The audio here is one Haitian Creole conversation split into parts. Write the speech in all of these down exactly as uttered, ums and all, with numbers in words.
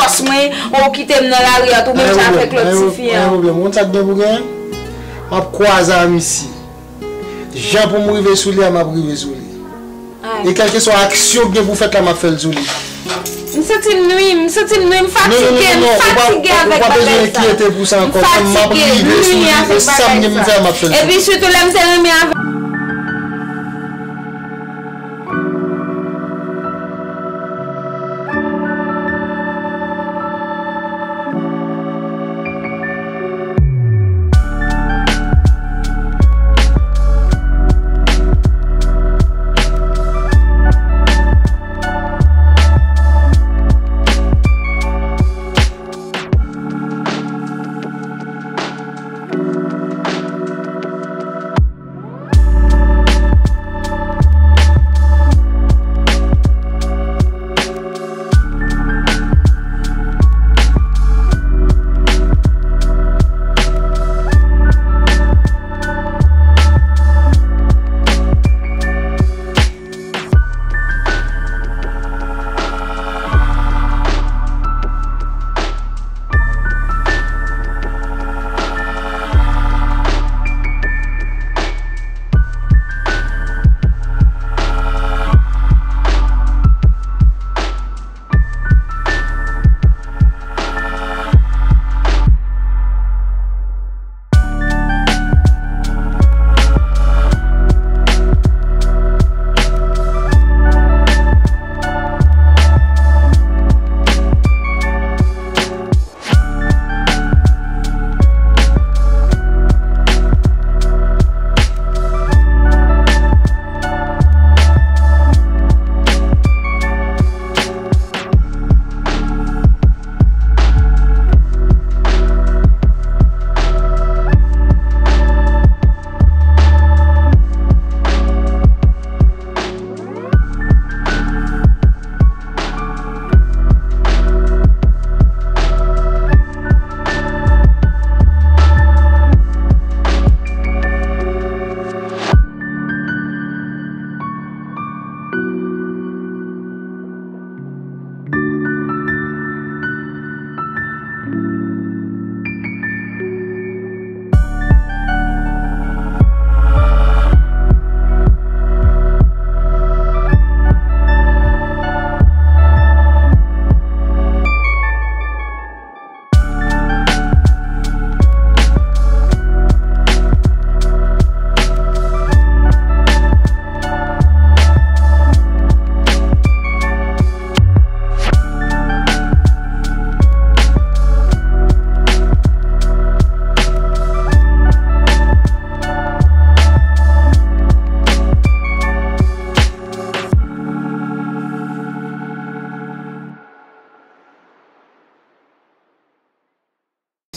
Pas mwen, ou kite m nan lari a tou, menm jan avèk lòt ti fi an. Anyen pwoblèm, anyen pwoblèm. Ou konn sa k gen pou gen? M ap kwaze a misye. Jan pou m rive sou li a, m ap rive sou li. E kèlkeswa aksyon k gen pou fèt la, m ap fè l sou li. M santi m nwi, m santi m nwi, m fatige, m fatige avèk bagay sa. Non, non, non, non, ou pa bezwen enkyete pou sa ankò. M fatige, m nwi avèk bagay sa. Epi sitou lè m te renmen avèk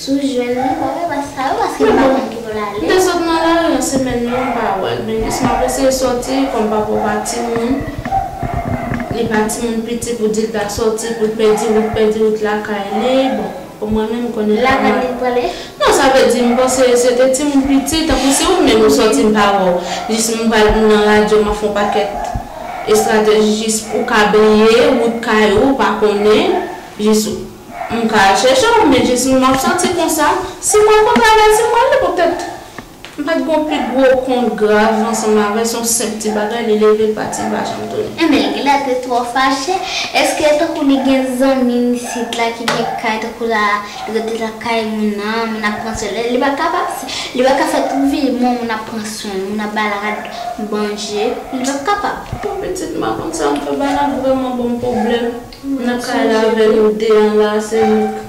Si w jwenn li, pa fè sa yo, paske m pa konn ki bò l ale. M te sot nan lari yon semèn, non, m pa wè l. Men jis m ap eseye sòti, kòm papa w pa timoun, li pa timoun piti pou di l ta sòti, pou l pèdi wout, pèdi wout lakay li. Bon, pou mwen menm, m konnen l pa mal. Lakay li l prale? Non, sa vle di, m panse se te timoun piti, tankou si ou menm ou sòti, m pa wè w. Jis m pral nan radyo, m ap fè yon pakèt estrateji, jis ou ka bliye, wout kay ou, ou pa konnen, jis ou. M ka al chèche w, men jis m ap santi konsa. Si mwen konn travay, si mwen ale poutèt m pa t gen yon pi gwo kont grav ansanm avè l, se yon senp ti bagay, li leve l pati, li pa janm tounen. Enben, genlè te twò fache. Èske tankou li gen zanmi isit la ki gen kay, tankou la, li rete lakay moun nan, moun ap pran swen l, li pa kapab, li pa ka fè tout vi, moun, moun ap pran swen l, moun ap ba l rad, manje, li pa kapab. Bon, pitit, m pa konn sa m fè, bagay la vrèman ban m pwoblèm. M nan kay la avè nou de an la, se nou.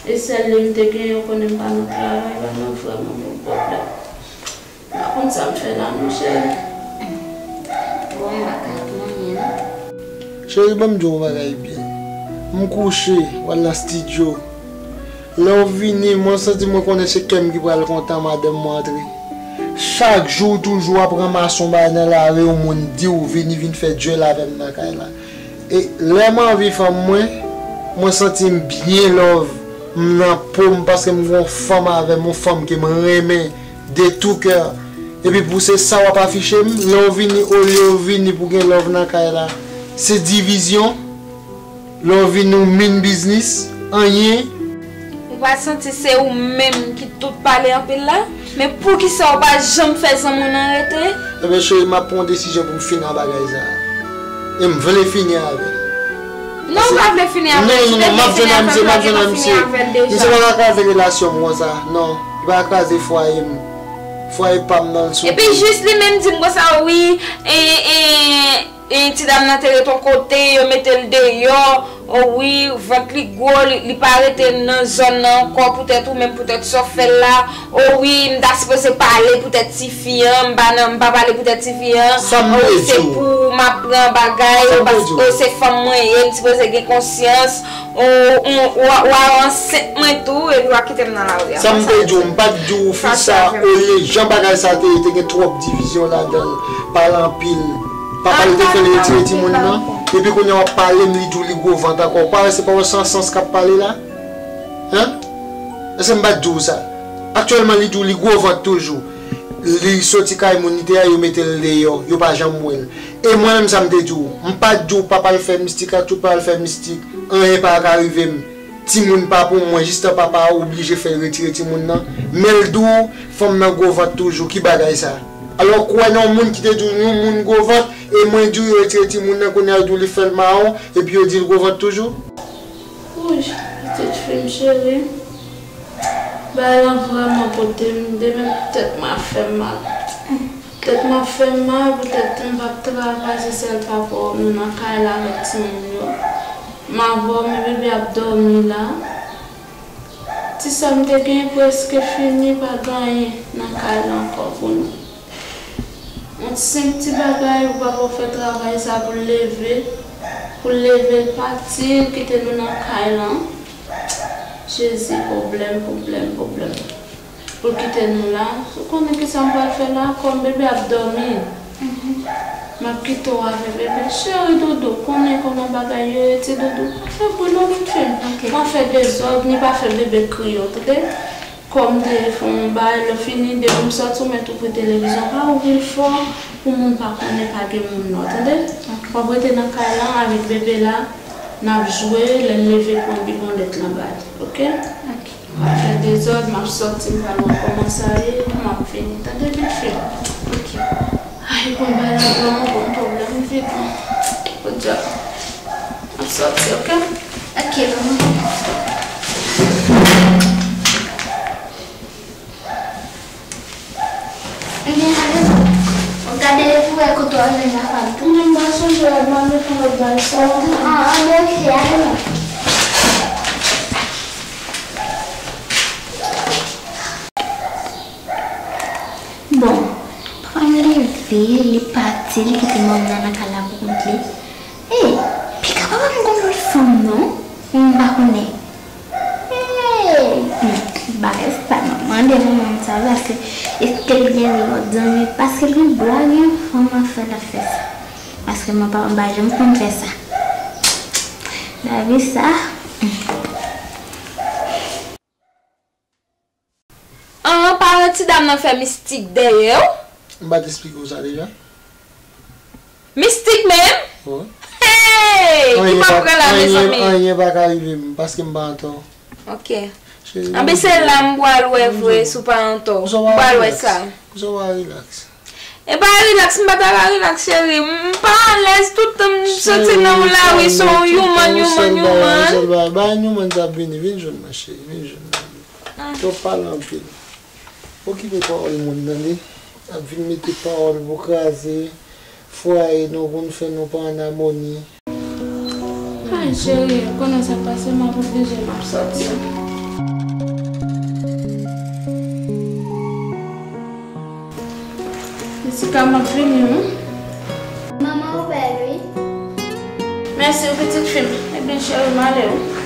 E sèl li m te genyen, ou konnen m pa nan travay, bagay la vrèman ban m pwoblèm. M pa konn sa m fè la non, cheri. Bon, m pa ka di w anyen non. Cheri, ban m di w yon bagay byen. M kouche, w al nan estidyo. Lè w vini, mwen santi mwen konnen se kè m ki pral kontan, madanm mwen antre. Chak jou, toujou w ap ranmase yon bagay nan lari, yon moun di w vini, vin fè dyèl avè m nan kay la. E lè m anvi fanm mwen, mwen santi m byen love, m nan po m paske m gen yon fanm avè m, yon fanm ke m renmen de tout cœur. Epi pou se sa w ap afiche m, lè w vini, olye w vini pou gen love nan kay la, se divizyon. Lè w vini w min biznis, anyen. Ou pa santi se ou menm ki tout pale anpil la? Men poukisa w pa janm fè zanmi w nan rete? Ebyen cheri, m ap pran yon desizyon pou m fini ak bagay sa a. E m vle fini avè l. Non, ou pa vle fini avè l. Non, non, non, m ap jwenn ak misye, m ap jwenn ak misye. Misye pa ka kraze relasyon m konsa, non. Li pa ka kraze fwaye m. Fwaye pa m nan l sou. Epi jis li menm di m konsa, wi, e, e, e, ti dam nan te ret yon kote, yo mete l deyò. O wi, vant li gwo, li, li pa rete nan zòn nan ankò poutèt ou menm, poutèt sa w fè l la. O wi, m ta sipoze pale poutèt tifi an, m pa nan, m pa pale poutèt tifi an. Sa m te di w. O wi, se pou m ap pran bagay, o, se fanm mwen ye, m sipoze gen konsyans. O, w, w, w a ansent mwen tou, epi w a kite m nan lari a. Sa m te di w, m pa t di w fi sa, olye jan bagay sa te ye, te gen twòp divizyon ladan l, pale anpil. Papa l te fè l retire timoun nan. Epi kounye a w ap pale m, li di w li gwo vant ankò. Ou pa wè se pa yon sansans k ap pale la? Hen? Èske m pa t di w sa? Aktyèlman, li di w li gwo vant toujou. Li soti kay moun li te a, yo mete l deyò, yo pa janm wè l. E mwen menm sa m te di w, m pa t di w papa l fè mistik ak tout papa l fè mistik, anyen pa ka rive m. Timoun pa pou mwen, jistan papa a oblije fè l retire timoun nan. Men l di w fanm nan gwo vant toujou, ki bagay sa? Alò w kwè nan yon moun ki te di w yon moun gwo vant, e mwen di w yo retire timoun nan, kounye a yo di w li fè l mawon, epi yo di l gwo vant toujou? Wouy, pitit fi m cheri. Bagay lan vrèman pote m, demen tèt mwen ap fè m mal. Tèt mwen ap fè m mal poutèt m p ap travay, se sèl papa w nou nan kay la avèk timoun yo. M avè w, men bebe ap dòmi la. Ti sè m te gen prèske fini, pa gen anyen nan kay la ankò pou nou. Yon senp ti bagay, ou papa w fè travay sa pou l leve, pou l leve l pati, l kite nou nan kay lan. Jezi, pwoblèm, pwoblèm, pwoblèm. Pou l kite nou la, ou konnen kisa m pral fè la? Kòm bebe ap dòmi, m ap kite w avè bebe. Cheri doudou, konnen kòman bagay yo ye, ti doudou. Pa fè bri non, pitit fi m. Pa fè dezòd, ni pa fè bebe kriye, w tande? Kòm te fè yon bagay, lè fini, depi m sòti, ou mèt ouvri televizyon, pa ouvri l fò, pou moun pa konnen, pa gen moun nan, tande? W ap rete nan kay lan avèk bebe la, n ap jwe, lè l leve, pran bibonèt lan ba li, oke? Oke. W ap fè dezòd, m ap sòti, m pral wè kòman sa ye, m ap vini, tande, pitit fi m? Oke. Ay, bon, bagay la vrèman bon, pwoblèm vit, bon. Good job. M ap sòti, oke? Oke, manman. Ebyen, ale non. W ap gade pou wè kote w al jwenn Rafa tou. Mwen pa sonje w al mande pou lòt bagay sa. Ah, ah, bon, oke, ale non. Bon, papa m leve, li pati, li kite manmi nan nan kay la pou kont li. Ey, piga papa m gon lòt fanm non, ou m pa konnen. Ey, hmm, bagay sa, m ap mande manman m sa, paske èske l gen lòt zanmi, paske l gen dwa gen fanm afè l ap fè sa. Paske mwen pa, m pa janm konn fè sa. Lavi sa, hmm. An, pa ti dam nan fè mistik dèyè w? M pa t esplike w sa deja? Mistik menm? Wi. Hey! Li pa pran la, mezanmi. Anyen pa ka rive m, paske m pa antò. Ok. Anben se la m pral wè vre si w pa antò. M pral wè sa. Poukisa w pa rilaks? E pa rilaks, m pa ta ka rilaks, cheri. M pa alèz, tout tan m santi nan yon lari, se yon human, human, human. Bay human sa ap vini, vin jwenn mwen, cheri, vin jwenn mwen. Twòp pale anpil. Okipe pawòl moun, tande. Ap vin mete pawòl pou kraze fwaye nou, pou n fè nou pa ann amoni. Ay, cheri, konnen sa k pase, m ap oblije, m ap sòti. Jessica, m ap vini, wi. Manman, ou bèl, wi. Mèsi, pitit fi m. Ebyen, cheri, m ale, wi.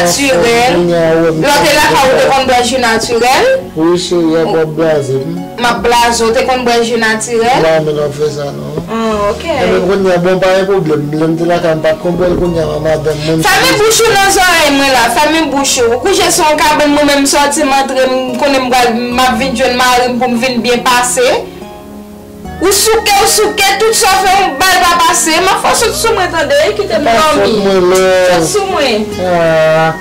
Natirèl. Lè w te lakay ou te konn bwè ji natirèl? Wi, cheri, a w ap blaze m. M ap blaze w, te konn bwè ji natirèl? M pa renmen lè w fè sa, non. Ah, ok. Ebyen, kounye a, bon, pa gen pwoblèm. Lè m te lakay, m pa t konn bwè l, kounye a, madanm mwen. Fèmen bouch ou nan zòrèy mwen la, fèmen bouch ou. Ou kouche sou yon kabann, mwen menm m sòti, m antre, m konnen m pral, m ap vin jwenn mari m pou m vin byen pase. Ou souke, ou souke, tout sa w fè, yon bal pa pase. M ap fè w sot sou mwen, tande, kite m dòmi. Sot sou mwen. Ah.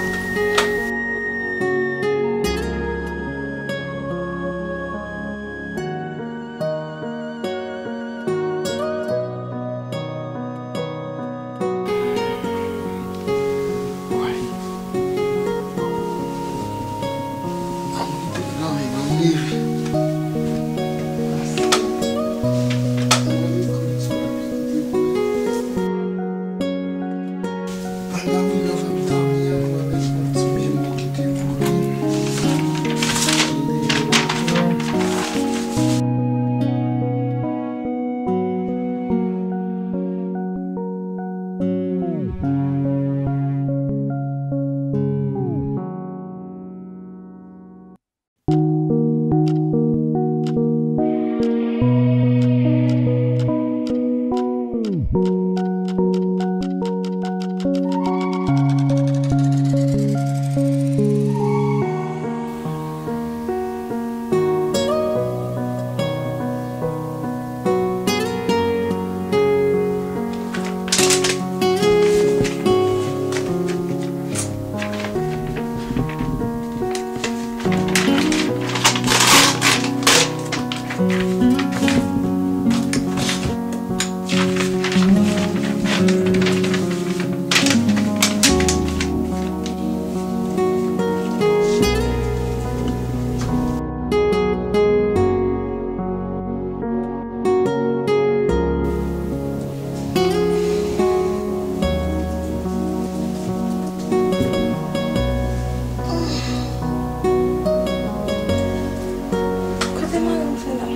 Kote mari m fè la?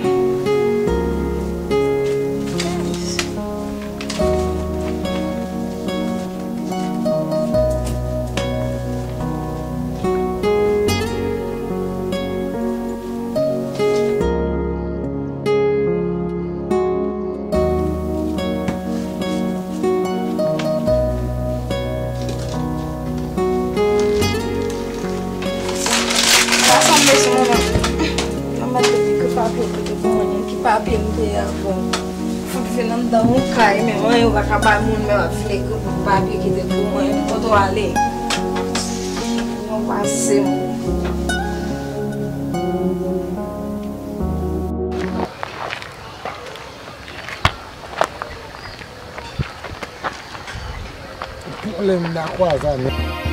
Yes. Sa sanble sou mwen menm. Yon mèt de ki papye ki te pou mwen, ki papye m te ye avan. Fout vin anndan yon kay, menm anyen ou pa ka bay moun, men w ap vle gwo bout papye ki te pou mwen, kote w ale? Yon pase m. Pwoblèm nan kwaza, men.